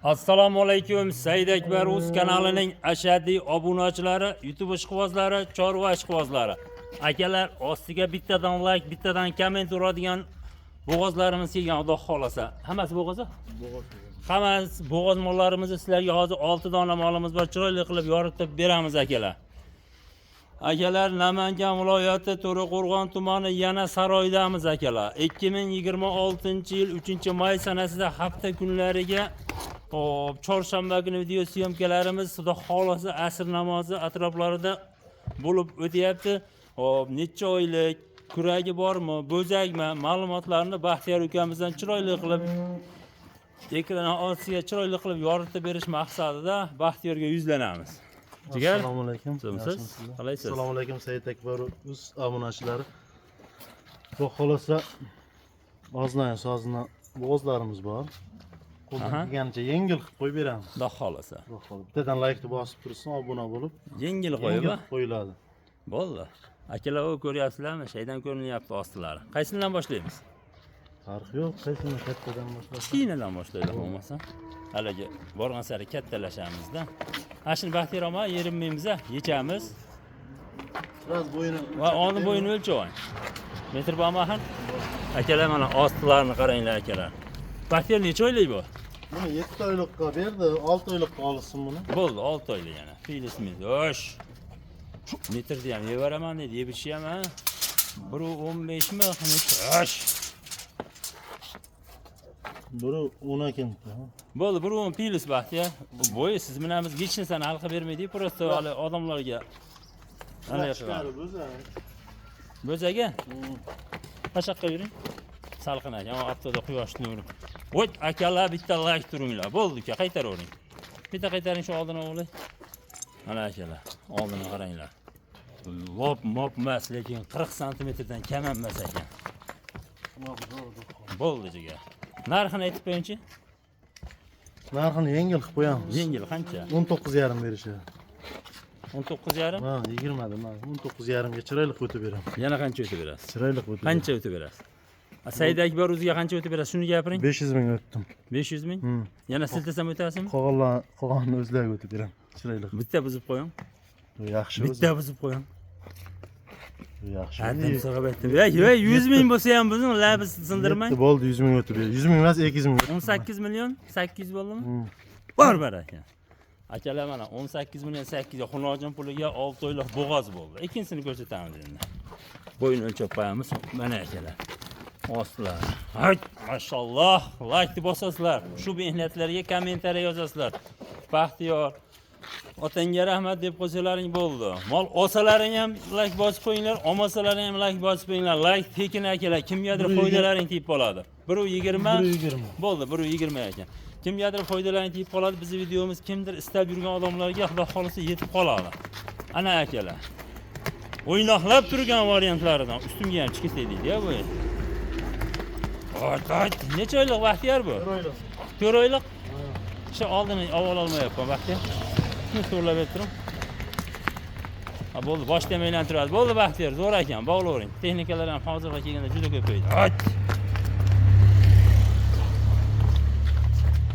Assalomu alaykum Said Akbar Uz kanalining ashaddiy obunachilari, YouTube ishqibozlari, chorva ishqibozlari. Akalar, ostiga bittadan like, bittadan komment uradigan bo'g'ozlarimiz kelgan, Xudo xolasa. Hammasi bo'g'oz? Hammasi bo'g'oz mollarimizni sizlarga hozir 6 dona molimiz bor, chiroyli qilib yoritib beramiz akalar. Akalar, Namangan viloyati To'raqo'rg'on tumani yana saroydamiz akalar. 2026-yil 3-may sanasida hafta kunlariga, hop, chorshanba kuni video syomkalarimiz Xudo xolasa asr namozi atroflarida bo'lib o'tyapti. Hop, necha oylik, kuragi bormi, bo'zakmi, ma'lumotlarni Baxtiyor ukamizdan chiroyli qilib ekran ostiga chiroyli qilib yoritib berish maqsadida Baxtiyorga yuzlanamiz. Jigar, Assalomu alaykum. Yaxshimisiz? Yaxshimisizlar? Qalaysiz? Assalomu alaykum Said Akbar uz obunachilari. Xudo xolasa ozdan sozdan bo'g'ozlarimiz bor. Qo'ldan kelganicha yengil qilib qo'yib beramiz. Xudo xolasa. Xudo xohlasa. Bittadan laykni bosib tursin, obuna bo'lib, Yengil qo'yib, yengil qilib qo'yiladi. Bo'ldi. Akalar, u ko'ryapsizlarmi? Shaydan ko'rinyapti ostilari. Qaysidan boshlaymiz? Farqi yo'q, qaysini kattadan boshlasa. Kichkinadan boshlaylik bo'lmasa. Haligi borgan sari kattalashamiz-da. Mana shuni Baxtiyor aka yerinmaymiz, yechamiz Biraz bo'yini va oldin bo'yini o'lchavang. Metr bormi axir? Akalar, mana ostilarini qaranglar akalar. Baxtiyor, necha oylik bu? Buni 7 oylikqa berdi, 6 oylikqa olsin buni. Bo'ldi, 6 oylik yana. Filismiz. O'sh. Metrni ham yeyveraman deydi, yeb ichishi ham, ha. 1.15 mi? O'sh. Biri 10 ekan. Bo'ldi, 1.10 plyus Baxtiyor. Bu bo'yi siz bilan biz hech narsani hal qilib bermaydik, просто hali odamlarga qanday qiladi. Bo'zak. Bo'zaga? Pashaqqa yuring. Salqin ekan, oftobda quyosh nuri. Voy, akalar, bitta like turinglar. Bo'ldi uka, qaytaravering. Bitta qaytaring shu oldini o'g'li. Mana akalar, oldini qaranglar. Lop mop emas, lekin 40 santimetrdan kam emas ekan. Bo'ldi jigar. Narxini aytib qo'yingchi. Narxini yengil qilib qo'yamiz. Yengil qancha? 19,5 berishadi. 19,5? Ha, 20 da, 19,5 ga chiroyli qilib o'tib beraman. Yana qancha o'tib berasiz? Chiroyli qilib o'tib. Qancha o'tib berasiz? Said Akbar o'ziga qancha o'tib berasiz? Shuni gapiring. 500 ming o'tdim. 500 ming? Yana siltasam o'tasizmi? Qolganlar, qolganini o'zlariga o'tib beraman. Chiroyli. Bitta buzib qo'ying. Yaxshi o'zi. Bitta buzib qo'ying. Yaxshi. Haddim so'rab aytdim. Ey, ey, 100 ming bo'lsa ham buzing, labi sindirmang. Yetti bo'ldi, 100 ming o'tib ber. 100 ming emas, 200 ming. 18 million 800 bo'ldimi? Bor baraka. Akalar, mana 18 million 800 xunojin puliga 6 oylik bo'g'oz bo'ldi. Ikkinchisini ko'rsatamiz endi. Bo'yini o'lchab qo'yamiz. Mana akalar. Ostlar. Hay, mashalloh, like bosasizlar. Shu mehnatlarga kommentariya yozasizlar. Baxtiyor otangga rahmat deb qo'ysalaring bo'ldi. Mol olsalaring ham like bosib qo'yinglar, olmasalaring ham like bosib qo'yinglar. Like tekin akalar, kimgadir foydalaring tegib qoladi. 1.20 1.20. Bo'ldi, 1.20 ekan. Kimgadir foydalaring tegib qoladi. Bizning videomiz kimdir istab yurgan odamlarga Xudo xolasa yetib qoladi. Ana akalar. O'ynoqlab turgan variantlaridan ustimga ham chiqib deydi-ya bu. Voy, voy, necha oylik Baxtiyor bu? 4 oylik. 4 oylik? Shu oldini avval olmayapman Baxtiyor. Shuni to'g'irlab berib turing. Ha, bo'ldi, boshda ham aylantiradi. Bo'ldi Baxtiyor, zo'r ekan, bog'lavering. Texnikalar ham hozirga kelganda juda ko'paydi. Ayt.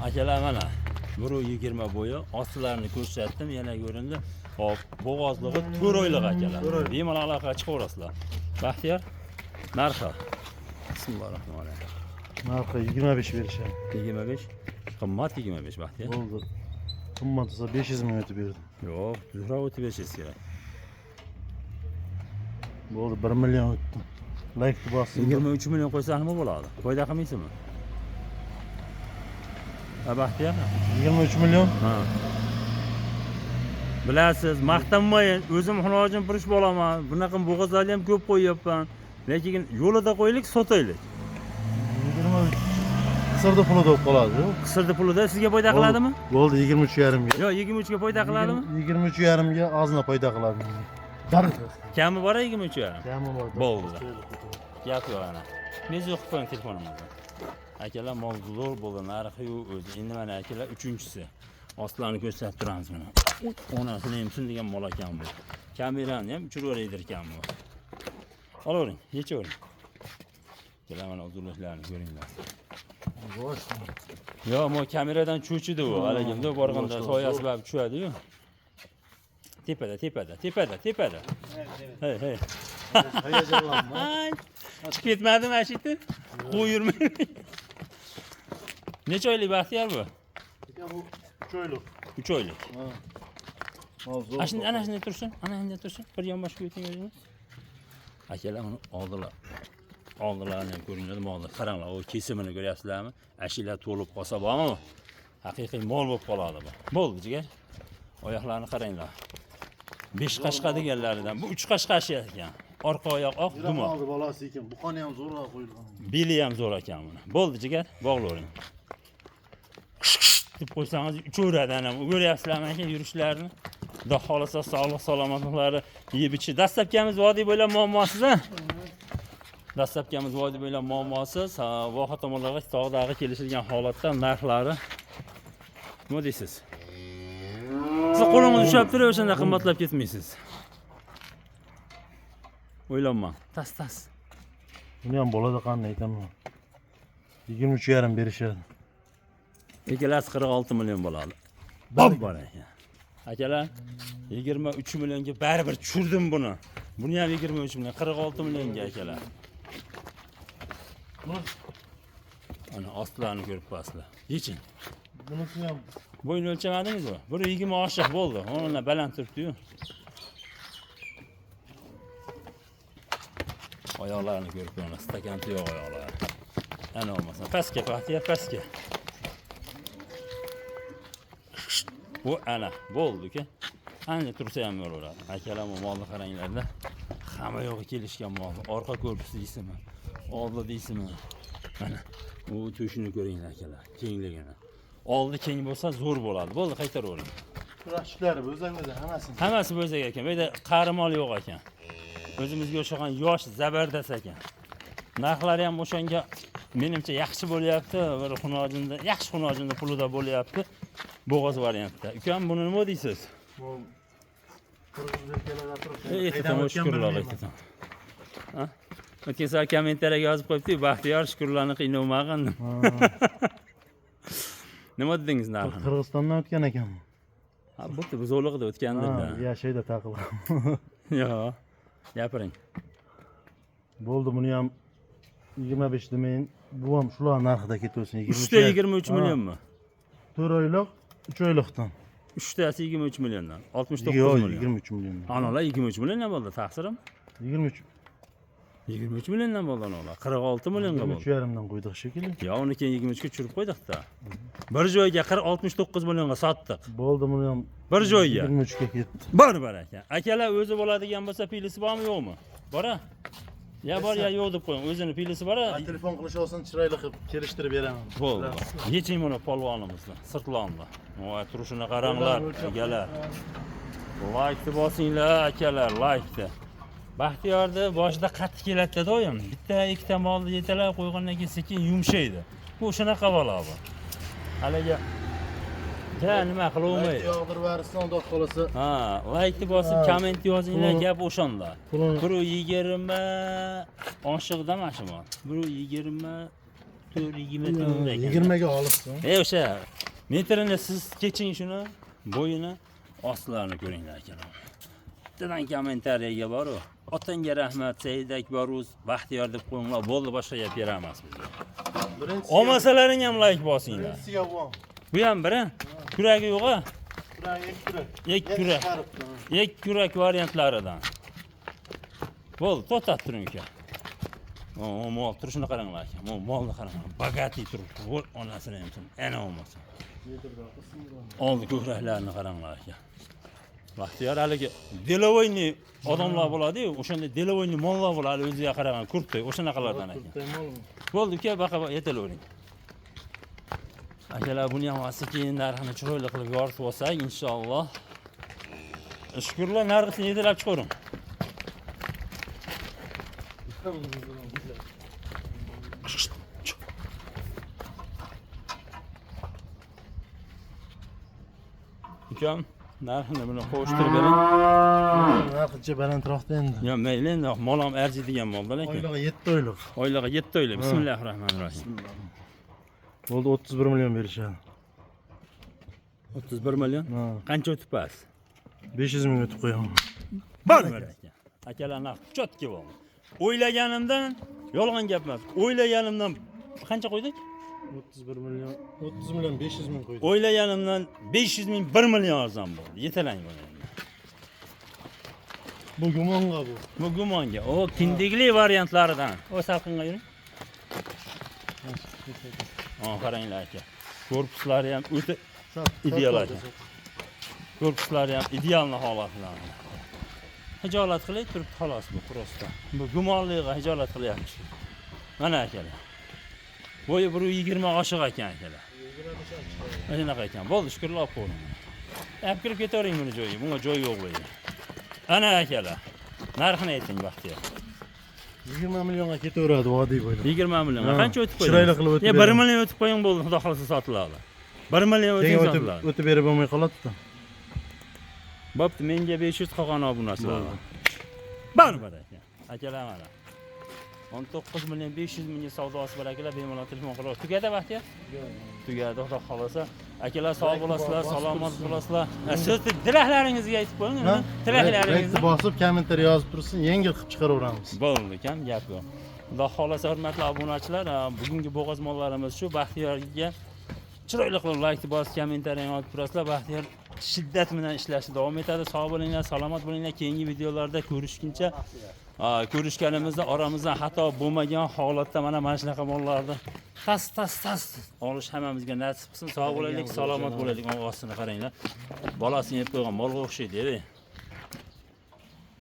Akalar, mana 1.20 bo'yi, ostilarini ko'rsatdim, yana ko'rindi. Hop, bo'g'ozlig'i 4 oylik akalar. Bemalol aloqaga chiqaverasizlar. Baxtiyor, narxi. Bismillahirrohmanirrohim. Narxi 25 berishadi. 25. Qimmat 25 Baxtiyor. Bo'ldi. Qimmat bo'lsa 500 ming o'tib berdim. Yo'q, tuzukroq o'tib berishingiz kerak. Bo'ldi, 1 million o'tdim. Like bossin. 23 million qo'ysa nima bo'ladi? Foyda qilmaysizmi? Ha, Baxtiyor? 23 million. Ha. Bilasiz, maqtanmayin, o'zim xunojin purish bo'laman. Bunaqa bo'g'ozlarni ham ko'p qo'yyapman. Lekin yo'lida qo'ylik, sotaylik. 23 qisirda pulida bo'lib qoladi. Qisirda pulida sizga foyda qiladimi? Bo'ldi, 23,5 ga. Yo'q, 23 ga foyda qiladimi? 23,5 ga ozgina foyda qiladi. Kami bor 23,5. Kami bor. Bo'ldi. Gap yo'q ana. Men yo'q qilib qo'ying telefonimizni. Akalar, mol zo'r bo'ldi, narxi yo'q o'zi. Endi mana akalar uchinchisi. Ostlarni ko'rsatib turamiz mana. Onasini emsin degan mol ekan bu. Kamerani ham uchiraveraydir ekan bu. Olavering, yechavering. Akalar, mana uzunliklarini ko'ringlar. Bosh. Yo, mo kameradan cho'chidi u. Haligimda borganda soyasi baribir tushadi-yu. Tepada, tepada, tepada, tepada. Hey, hey. Hayajonlanma. Ay, chiqib ketmadimi ana shu yerdan? Qo'y yurmay. Necha oylik Baxtiyor bu? Aka bu 3 oylik. 3 oylik. Ha. Mal zo'r. Ana shunday, ana shunday tursin, ana shunday tursin. Bir yonboshga o'ting o'zingiz. Akalar uni oldilar. Oldilarini ham ko'ringlar, molni qaranglar, u kesimini ko'ryapsizlarmi? Ashila to'lib qolsa bormi? Haqiqiy mol bo'lib qoladi bu. Bo'ldi, jigar. Oyoqlarini qaranglar. 5 qashqa deganlaridan. Bu 3 qashqa ekan. Orqa oyoq oq, Dumi. dumi. Oldi bolasi ekan. Buqani ham zo'rg'a qo'yilgan. Beli ham zo'r ekan buni. Bo'ldi, jigar, bog'lavering. Deb qo'ysangiz uchaveradi ana. Ko'ryapsizlarmi aka yurishlarini? Xudo xohlasa sog'lik salomatliklari yeb ichi. Dastlabkamiz vodiy bo'ylab muammosiz a? Dastlabkamiz vodiy bo'ylab muammosiz. Voha tomonlarga tog'dagi kelishilgan holatda narxlari nima deysiz? Siz qo'lingizni ushlab turib o'shanda qimmatlab ketmaysiz. O'ylanmang. Tas tas. Buni ham bolada qanday aytaman. 23,5 berishadi. Ikkalasi 46 million bo'ladi. Bob bor ekan. Akalar 23 millionga baribir tushirdim buni. Buni ham 23 million, 46 millionga akalar. Ana ostlarini ko'rib qo'yasizlar. Yeching. Bunisi ham Bo'yni o'lchamadingizmi? 1.20 oshiq bo'ldi. O'ndan baland turibdi-yu. Oyoqlarini ko'rib qo'yinglar. Stakan tuyoq oyoqlari. Ana olmasa. Pastga, Baxtiyor, pastga. Bu ana bo'ldi uka. Ancha tursa ham bo'laveradi. Akalar bu molni qaranglarda. Hamma yo'g'i kelishgan mol. Orqa korpusi deysizmi? Oldi deysizmi? Mana u to'shini ko'ringlar akalar, kengligini. Oldi keng bo'lsa zo'r bo'ladi. Bo'ldi, qaytaravering. Kurashchilar bo'zak o'zi hammasini. Hammasi bo'zak ekan. Bu yerda qari mol yo'q ekan. O'zimizga o'xshagan yosh zabardast ekan. Narxlari ham o'shanga menimcha yaxshi bo'lyapti. Bir xunojinda, yaxshi xunojinda pulida bo'lyapti. Bo'g'oz variantda. Ukam, buni nima deysiz? Bu qirg'iz turib. Aytaman, shukurlar aytaman. Ha? O'tgan safar kommentariyaga yozib qo'yibdi, Baxtiyor shukurlarni qiynamag'in. Nima dedingiz narxini? Qirg'izistondan o'tgan ekan. Ha, bo'pti, bu zo'liqda o'tgandir-da. Yashaydi taqilgan. Yo'q. Gapiring. Bo'ldi, buni ham 25 demeyin. Bu ham shular narxida ketaversin. 3ta 23 millionmi? 4 oylik, 3 oylikdan. 3tasi 23 milliondan. 69 Yo'q, million. 23 milliondan. Analar 23 milliondan bo'ldi, taqsirim. 23 23 milliondan bo'ldi analar. 46 millionga bo'ldi. 23,5dan qo'ydik shekilli. Ya uni keyin 23 ga tushirib qo'ydik-da. Bir joyga 69 millionga sotdik. Bo'ldi, buni ham Bir joyga. 23 ga ketdi. Bor baraka. Akalar o'zi bo'ladigan bo'lsa pilisi bormi yo'qmi? Bor-a? Ya bor ya yo'q deb qo'ying. O'zini pilisi bor-a? Telefon qilish olsin, chiroyli qilib kelishtirib beraman. Bo'ldi. Yeching buni polvonimizni, sirtlonni. Voy, turishini qaranglar, akalar. Laykni bosinglar, akalar, laykni. Baxtiyorni boshida qattiq keladi doim. Bitta, ikkita molni yetalab qo'ygandan keyin sekin yumshaydi. Bu shunaqa bola bu. Haligi ja nima qilolmaydi. Yog'dirib yuborsin, xudo xolasa. Ha, laykni bosib, komment yozinglar, gap o'shanda. Pulini 1.20 oshiqda mana shu mol. 1.24, 24 ekan. 20 ga olibsin. O'sha metrini siz keching shuni, bo'yini, ostlarini ko'ringlar akalar. Bittadan kommentariyaga bor-u. Otangga rahmat, Said Akbar o'z Baxtiyor deb qo'yinglar, bo'ldi, boshqa gap kerak emas bizga. Birinchisi Olmasalaring ham layk bosinglar. Birinchisiga bu. Bu ham biri. Kuragi yo'q-a? Kurak, ikki kurak. Ikki kurak. Ikki kurak variantlaridan. Bo'ldi, to'xtatib turing uka. O, mol turishini qaranglar aka. Molni qaranglar. Bogatiy turibdi. Voy, onasini ham ana olmasa. Oldi ko'kraklarini qaranglar aka. Baxtiyor haligi delovoyniy odamlar bo'ladi-yu, o'shanda delovoyniy mollar bo'ladi, o'ziga qaragan kurtday, o'shanaqalardan ekan. Bo'ldi uka, baqa yetalavering. Akalar, buni ham sekin narxini chiroyli qilib yoritib olsak, inshaalloh. Shukurlar, narxini yetalab chiqavering. Ukam, narxini buni qo'shtirib bering. Narxicha balandroqda endi. Yo, mayli endi, mol ham arziydigan molda lekin. Oylig'i 7 oylik. Oylig'i 7 oylik. Bismillahirrohmanirrohim. Bo'ldi, 31 million berishadi. 31 million. Ha. Qancha o'tibsiz? 500 ming o'tib qo'yaman. Bor aka. Akalar, narx чётко bo'ldi. O'ylaganimdan, yolg'on gap emas. O'ylaganimdan qancha qo'ydik? 31 million, 30 million 500 ming qo'ydik. O'ylaganimdan 500 ming, 1 million arzon bo'ldi. Yetalang buni endi. Bu gumonga bu. Bu gumonga. O kindikli variantlaridan. O salqinga yuring. Ha, qaranglar aka. Korpuslari ham o'ta ideal aka. Korpuslari ham ideal holatlar. Hijolat qilay turibdi xolos bu просто. Bu gumonliga hijolat qilyapti. Mana akalar. Bo'yi 1.20 oshiq ekan akalar. Mana shunaqa ekan. Bo'ldi, shukrlar, olib qo'ying. Olib kirib ketavering buni joyiga. Bunga joy yo'q bu yerga. Ana akalar. Narxini ayting, Baxtiyor. 20 millionga ketaveradi vodiy bo'ylab. 20 million. Ha, Qancha o'tib qo'ydingiz? Chiroyli qilib o'tib Ya 1 beraman. Million o'tib qo'ying bo'ldi, xudo xolasa sotiladi. 1 million o'ting, Keyin o'tib sotiladi. O'tib berib bo'lmay qoladi-da. Bo'pti, menga 500 qolgan obunachilar. Bor bor aka. Akalar, mana. 19 million 500 mingga savdosi bor akalar, bemalol telefon qilib. Tugadi, Baxtiyor? Tugadi, xudo xolasa. Akalar, sog' bo'lasizlar, salomat bo'lasizlar. Ha, siz tilaklaringizni aytib qo'ying, Ha? tilaklaringizni. Laykni bosib, kommentariy yozib tursin, yengil qilib chiqaraveramiz. Bo'ldi ekan, gap yo'q. Xudo xohlasa, hurmatli obunachilar, bugungi bo'g'oz mollarimiz shu. Baxtiyorga chiroyli qilib laykni bosib, kommentariy yozib turasizlar. Baxtiyor shiddat bilan ishlashni davom etadi. Sog' bo'linglar, salomat bo'linglar. Keyingi videolarda ko'rishguncha, ko'rishganimizda oramizdan xato bo'lmagan holatda mana shunaqa mollarni tas tas tas olish hammamizga nasib qilsin. Sog' bo'laylik, salomat bo'laylik. Og'asini qaranglar. Bolasini yeb qo'ygan molga o'xshaydi, ey.